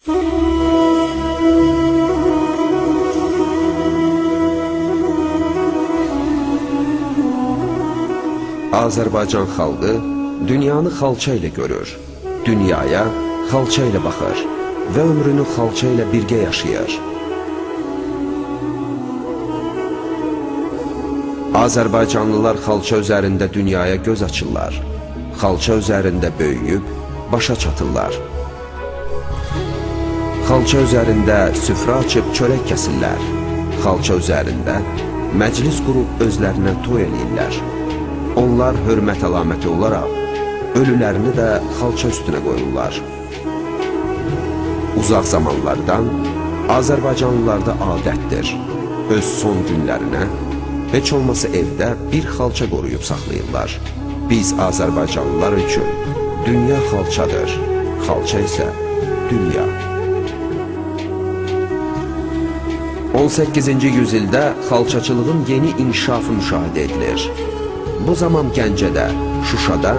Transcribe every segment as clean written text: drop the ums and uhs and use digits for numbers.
Azərbaycan xalqı dünyanı xalça ilə görür, dünyaya xalça ilə baxır və ömrünü xalça ilə birgə yaşayır. Azərbaycanlılar xalça üzərində dünyaya göz açırlar, xalça üzərində böyüyüb başa çatırlar. Xalça üzərində süfrə açıb çörək kəsirlər, xalça üzərində məclis qurub özlərinə toy eləyirlər. Onlar hörmət əlaməti olaraq ölülərini də xalça üstünə qoyurlar. Uzaq zamanlardan Azərbaycanlılarda adətdir, öz son günlərinə heç olmasa evdə bir xalça qoruyub saxlayırlar. Biz Azərbaycanlılar üçün dünya xalçadır, xalça isə dünya. 18-ci yüzildə xalçaçılığın yeni inkişafı müşahidə edilir. Bu zaman Gəncədə, Şuşada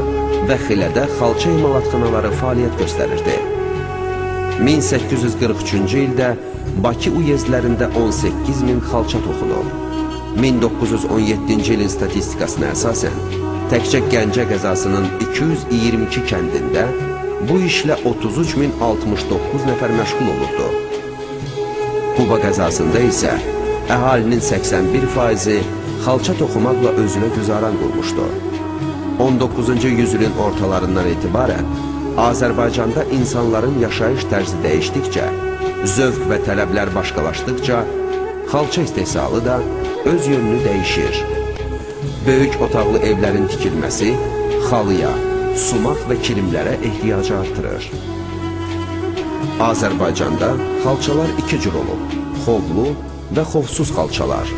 və Xilədə xalça imalatxanaları fəaliyyət göstərirdi. 1843-cü ildə Bakı uyezdlərində 18 min xalça toxunub. 1917-ci ilin statistikasına əsasən, təkcə Gəncə qəzasının 222 kəndində bu işlə 33.069 nəfər məşğul olurdu. Quba qəzasında isə əhalinin 81%-i xalça toxumaqla özünə güzaran qurmuşdu. 19-cu yüzilin ortalarından etibarən Azərbaycanda insanların yaşayış tərzi dəyişdikcə, zövq və tələblər başqalaşdıqca, xalça istehsalı da öz yönünü dəyişir. Böyük otaqlı evlərin tikilməsi xalıya, sumaq və kilimlərə ehtiyacı artırır. Azərbaycanda xalçalar iki cür olub: xovlu və xovsuz xalçalar.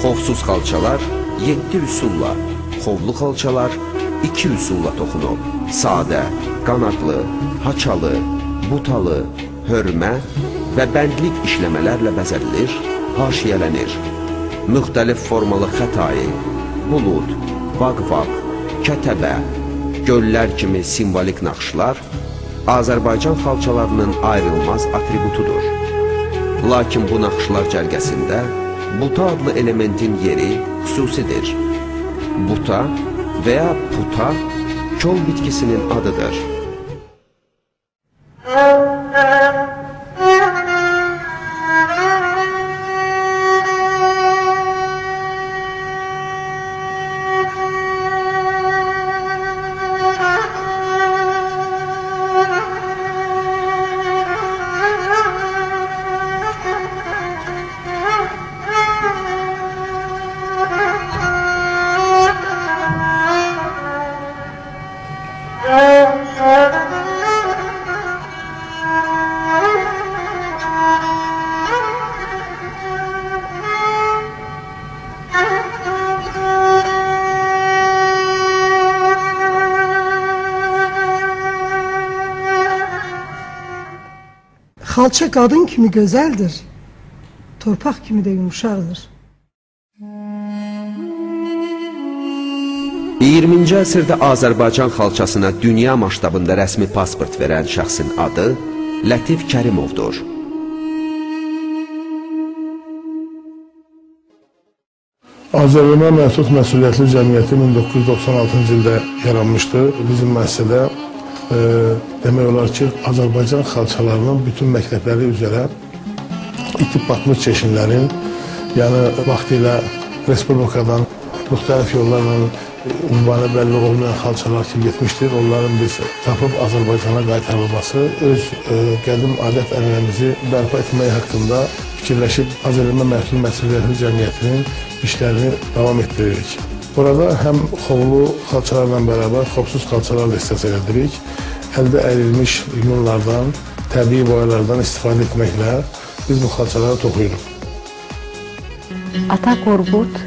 Xovsuz xalçalar 7 üsulla, xovlu xalçalar 2 üsulla toxunub. Sadə, qanadlı, haçalı, butalı, hörmə və bəndlik işləmələrlə bəzədilir, haşiyələnir. Müxtəlif formalı xətai, bulud, vaqvaq, kətəbə, göllər kimi simvolik naxışlar Azərbaycan xalçalarının ayrılmaz atributudur. Lakin bu naxışlar cərgəsində buta adlı elementin yeri xüsusidir. Buta və ya puta kol bitkisinin adıdır. Xalça qadın kimi gözəldir, torpaq kimi də yumuşaqdır. 20-ci əsrdə Azərbaycan xalçasına dünya masştabında rəsmi pasport verən şəxsin adı Lətif Kərimovdur. Azərbaycan Məhdud Məsuliyyətli Cəmiyyəti 1996-cı ildə yaranmışdı. Bizim müəssisədə demək olar ki, Azərbaycan xalçalarının bütün məktəbləri üzrə itib batmış çeşinlərin, yəni vaxtilə Respublikadan müxtəlif yollarla ünvanı bəlli olmayan xalçalar ki getmişdir, onların biz tapıb Azərbaycana qaytarılması, öz qədim adət-ənənəmizi bərpa etmək haqqında fikirləşib Azərbaycan Məhdud Məsuliyyətli Cəmiyyətinin işlərini davam etdiririk. Burada həm xovlu xalçalarla bərabər xovsuz xalçalar da istehsal edirik. Əldə ərilmiş yunlardan, təbii boyalardan istifadə etməklə biz bu xalçaları toxuyuruq. Ata Qorqud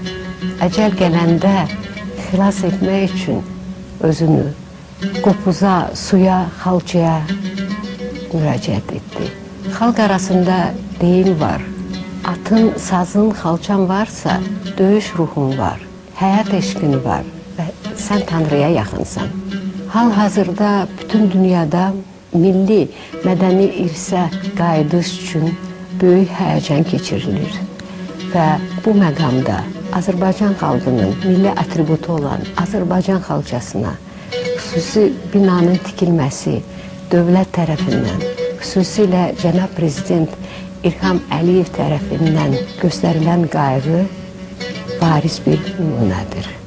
əcəl gələndə xilas etmək üçün özünü qopuza, suya, xalçaya müraciət etdi. Xalq arasında deyim var, atın, sazın, xalçan varsa döyüş ruhun var, həyat eşqin var və sən Tanrıya yaxınsan. Hal-hazırda bütün dünyada Milli mədəni irsə qayıdış üçün böyük həyəcan keçirilir və bu məqamda Azərbaycan xalqının milli atributu olan Azərbaycan xalçasına xüsusi binanın tikilməsi dövlət tərəfindən, xüsusilə cənab prezident İlham Əliyev tərəfindən göstərilən qayğı bariz bir nümunədir.